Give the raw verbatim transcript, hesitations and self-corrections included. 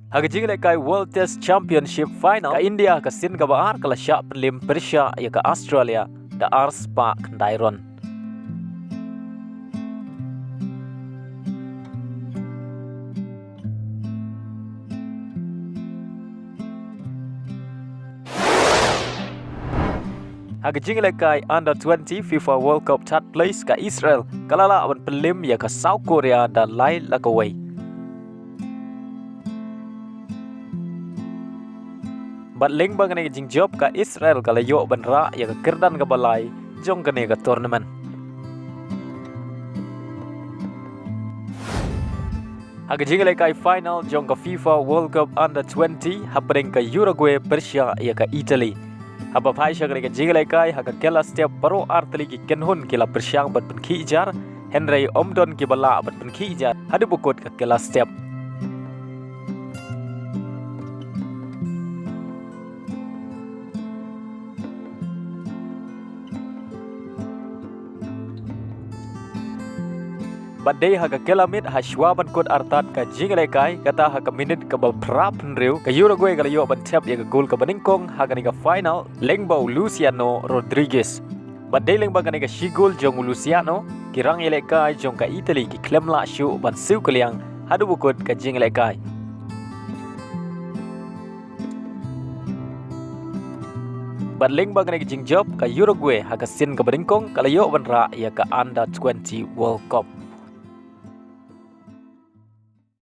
Ha ka jingïalehkai World Test Championship Final, ka India ha ka sien kaba ar ka la shah pynliem pyrshah ïa ka Australia da ar spah khyndai run. Ha ka jingïalehkai Under twenty FIFA World Cup third place, ka Israel ka la lah ban pynliem ïa ka South Korea da lai la kawei. Bad lyngba kane ka jingjop, ka Israel ka la ïoh ban rah ïa ka kyrdan kaba lai jong kane ka tournament. Ha ka jingïalehkai final jong ka FIFA World Cup Under twenty, hapdeng ka Uruguay pyrshah ïa ka Italy. Haba phai sha kane ka jingïalehkai, ha ka kylla step baroh artylli ki kynhun ki la pyrshang ban pynkhih jar, hynrei ym don kiba lah ban pynkhih jar haduh ba kut ka kylla step. Bad dei ha ka kylla miet, ha shuwa ban kut artat ka jingïalehkai, kata ha ka minit kaba phra phew hynriew, ka Uruguay ka la ïoh ban thep ïa ka gol kaba nyngkong ha kane ka final, lyngba u Luciano Rodriguez. Bad dei lyngba kane ka shi gol jong u Luciano, ki rangïalehkai jong ka Italy ki khlem lah shuh ban siew kylliang haduh ba kut ka jingïalehkai. Bad lyngba kane ka jingjop, ka Uruguay ha ka sien kaba nyngkong ka la ïoh ban rah ïa ka Under twenty World Cup.